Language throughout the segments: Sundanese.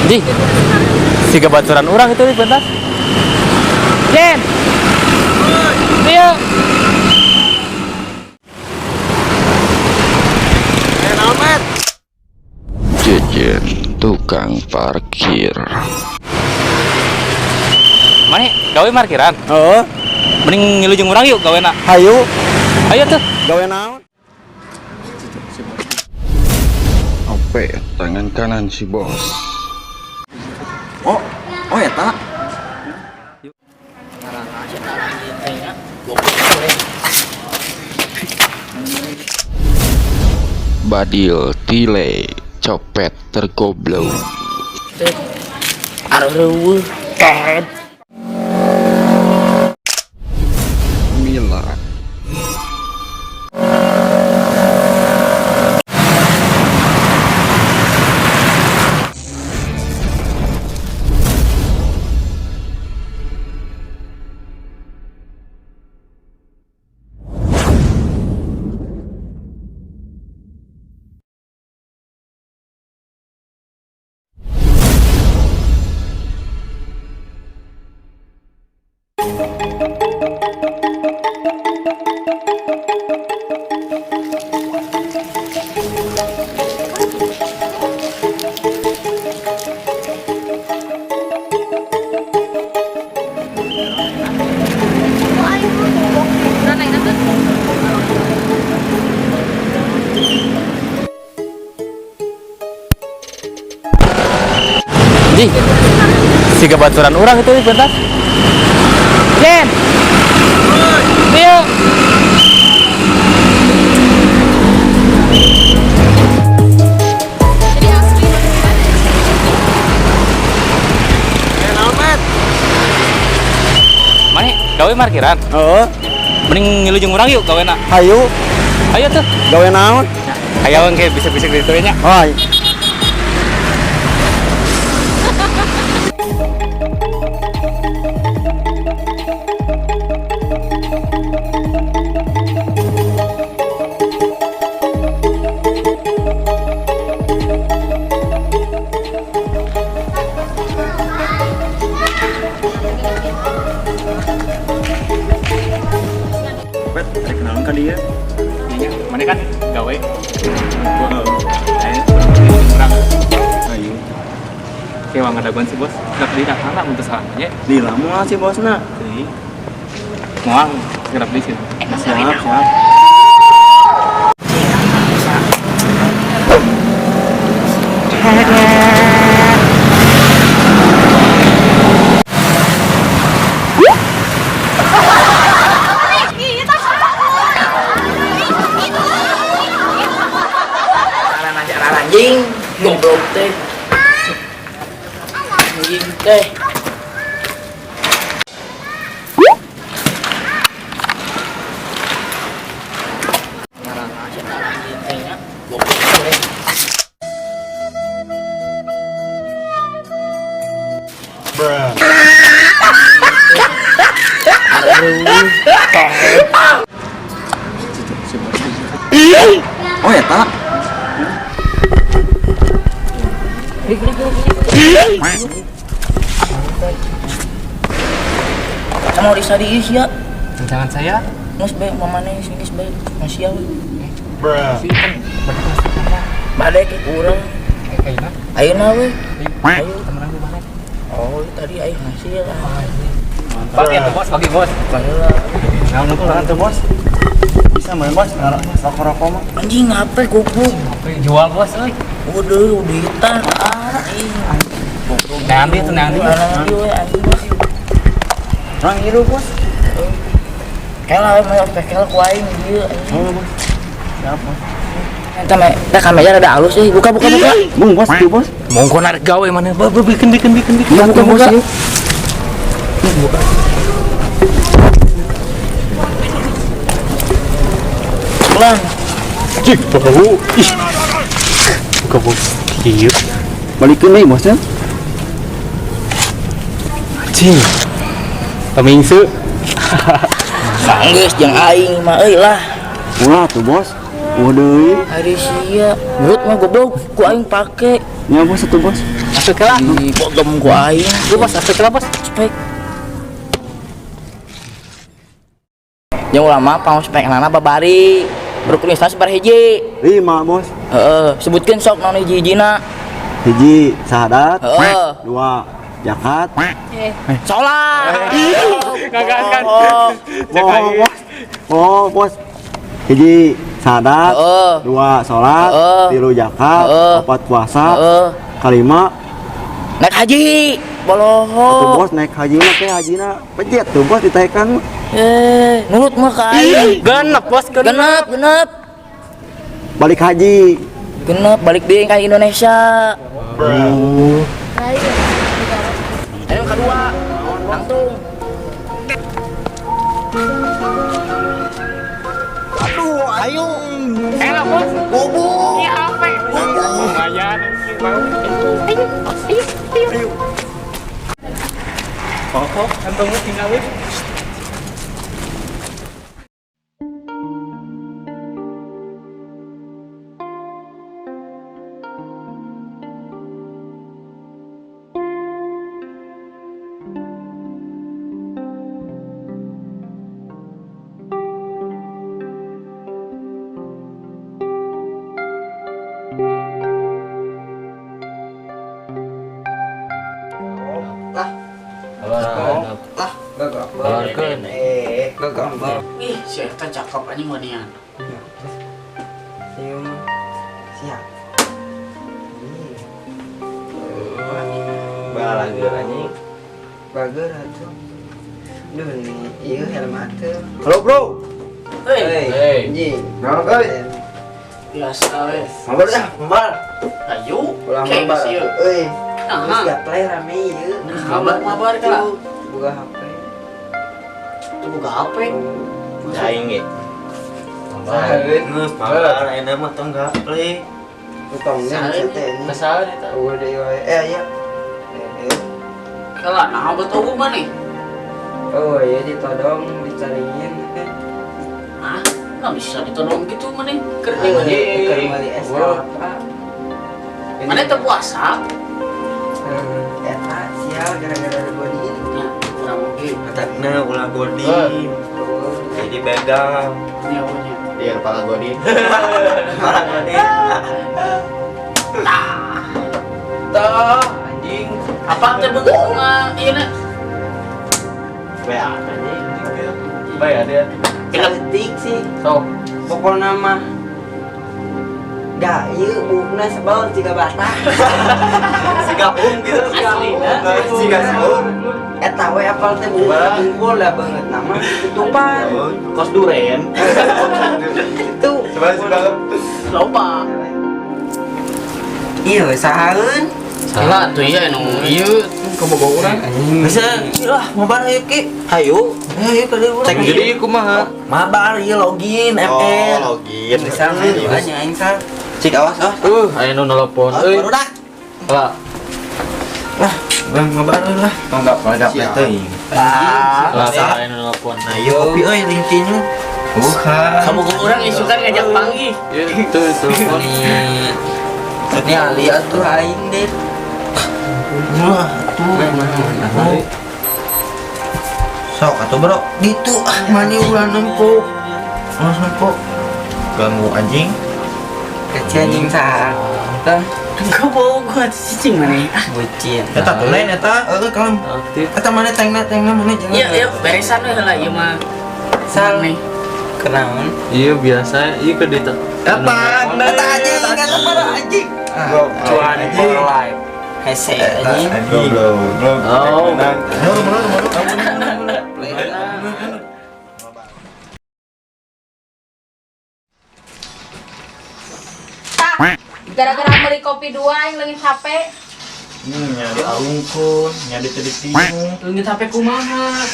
Ji, siga baturan urang itu bentar. Jen. Ayo. Jejen tukang parkir. Mana gawe parkiran? Heeh. Mending ngilu jeung urang yuk gawena. Hayu. Ayo tuh. Gawe naon? Ope, tangan kanan si bos. Oh, oh eta. Badil Tile, copet tergoblok. Aduh, tet. Mila. Ji, siga baturan urang itu bentar. Jen. Ayo. Mana gawe parkiran? Heeh. Mending ngilu jeung urang yuk gawena. Hayu. Ayo tuh. Gawe naon? Ayo engke bisa-bisa gitu nya. Oh, hayu. Pet, rek naon ka dieu? Nya, mana kan gawe. Ayo, urang. Hayu. Kayak ngadaguan si bos. Gak di datang untuk salah nya. Di lamun si bosna. Deui. Moal gerak di sini. Siap, siap. Anjing, goblok teh. Anjing teh. Oh, eta. Sama di diis ya. Jangan saya. Nges bae mamane geus bae masih we. Si kan Bade ke urang. Kayaknya. Ayeuna we. Ayo, temenan di mana? Oh, tadi aing masih lah. Bagi tuh bos, bagi bos. Baheula. Nah, nunggu lah tuh, bos. Bisa main bos, rokok-rokok mah. Anjing ngape goblok. Jual bos euy. Udah, duitan ah. Nanti tuh nanti. Nanti we anjing bos. Orang hirup, bos. Kela we mah pekel ku aing ieu anjing. Oh, bos. Siap, bos. Eta me, teh kameja rada alus euy. Buka buka buka. Bung, bos, tuh, bos. Mongko narik gawe mana? Ba bikin bikin bikin bikin. Buka, buka. Buka. Pelan. Cik, bau. Ih. Buka bos. Kieu. Balikeun deui, bos ya. Anjing. Pamingsu. Sanggeus jeung aing mah euy lah. Ulah tuh, bos. Waduh. Ari sia, nurut mah goblok ku aing pake. Nya bos atuh bos. Asup lah. Ih, bogem ku aing. Lu bos asup lah bos. Spek. Yang ulama pangospeknana babari. Rukun Islam sabaraha hiji? 5 bos. Heeh, sebutkeun sok naon hiji-hijina. Hiji syahadat. Heeh. 2 zakat. Salat. Gagal kan. Oh, bos. Oh, bos. Hiji syahadat. Heeh. 2 salat, Heeh. 3 zakat, Heeh. 4 puasa, Heeh. 5 Naik haji. Atuh Boloho. bos naik haji mah kayak hajina pejet tuh bos ditaekan mah. Nurut mah ka aing. Genep bos, genep. Genep, genep. Balik haji. Genep balik deui ka Indonesia. Oh. Ayo kedua. Langsung. Aduh, ayo. Elah bos. Bobo. Ini HP. Lumayan anjing mau. Ayo, ayo, ayo. Pokok kantongnya tinggal weh. Ih, si eta cakep anjing wanian. Siap. Balager anjing. Bager atuh. Duh nih, ieu helm atuh. Halo, bro. Hei, Hey. Anjing. Naon euy? biasa we. Mabar dah, mabar. Ayo, Ulah kayak mabar geus ieu. atuh euy. Nah. Geus gaplay rame ieu. Nah, mabar kala. Buka HP. Tuh buka HP. Aing ge. Mabar. Geus mabar ayeuna mah tong gaple. Utangnya teh ini. Masalah eta. Eueuh deui wae. Eh aya. Eh. Kala nah obat obat mana? Oh, iya ditodong, dicaringin teh. Hah? Nggak bisa ditodong gitu mana? Keur di mana? Keur meuli es kelapa. Mana teu puasa? Eta sial gara-gara ada body ini. Ya, kurang oge. Katakna ulah body. Jadi begal. Ini awalnya. Iya, kepala godin. Kepala godin. Tah, anjing. Apa teh beungeut mah ieu na? Wea anjing. Bae ada. Cantik sih. Sok. Pokoknya mah gak ieu buukna sebel jiga bata. Siga um gitu. Aslina. Siga um. Eta we apal teh buukna bungkul lah banget nama tutupan. Kos duren. Itu Sebel sebel. Loba. Iya sahaeun. Salah tuh iya nu ieu kabogoh urang. Bisa lah mabar ayo ki. Hayu. Ayo ka dieu urang. Jadi kumaha? Mabar ieu login ML. Oh, login. Bisa nya aing sal. Cik awas awas. Aya nu nelpon euy. Baru dah. Lah, Lah, bang mabar lah. Tong gaple gaple teuing. lah aya nu nelpon. Nah, ieu kopi euy lintinyu. Bukan. Kabogoh urang isukan ngajak panggih. Ieu tuh telepon. Ini ali atuh aing deh. Wah, tuh. Sok atuh bro. Gitu ah mani ulah nempo. Mas nempo. Ganggu anjing. Kecil anjing saha. Tah Kabogoh atuh cicing maneh. Ah, bucin. Eta tuh lain eta, heueuh kalem. Aktif. Eta mana tengna tengna mana jangan. Iya, iya beresan we heula ieu mah. Sal. Nih. Kenaon? Iya biasa, iya ke dita. Eta, Eta anjing, eta para anjing. Cuan for life. Hese anjing. Goblok, goblok. Oh. Tah, gara-gara beli kopi dua yang leungit HP. Nyari alungkun, nyari tadi tingu. Leungit HP kumaha?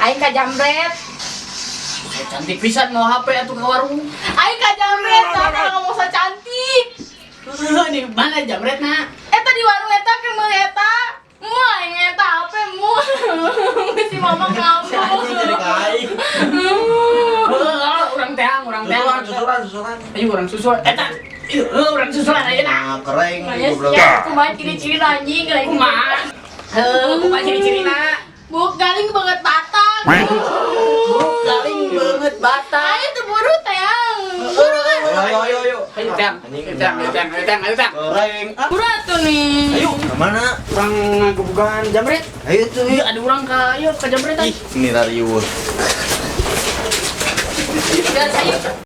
Aing ka jambret. Cantik pisan mau HP atuh ka warung. Aing ka jambret, sama ngomong so cantik. Di mana jambretna? Eta di warung eta ke meuli eta. Mu aing eta HP mu. Si mama ngamuk. Heeh, urang teang, urang teang. Susuran, susuran. Ayo urang susuran. Susul eta. Ieu urang susulan ayeuna. Nah, keren Makanya goblok. siap, kumaha ciri-ciri anjing lagi. Kumaha? Heuh, kumaha ciri-cirina? Buk galing banget batang. Galing banget batang. Ayo tuh buru teang. Buru kan. Ayo ayo ayo ayo. Ayo teang, ayo teang, ayo teang, ayo teang, ayo teang. Keren. Ah, Buru atuh nih. Ayo, kemana? Urang ngagebugan jamret. Ayo tuh. Iya, ada orang ke, ayo ke jamret. Ih, ini rariweuh. Ayo.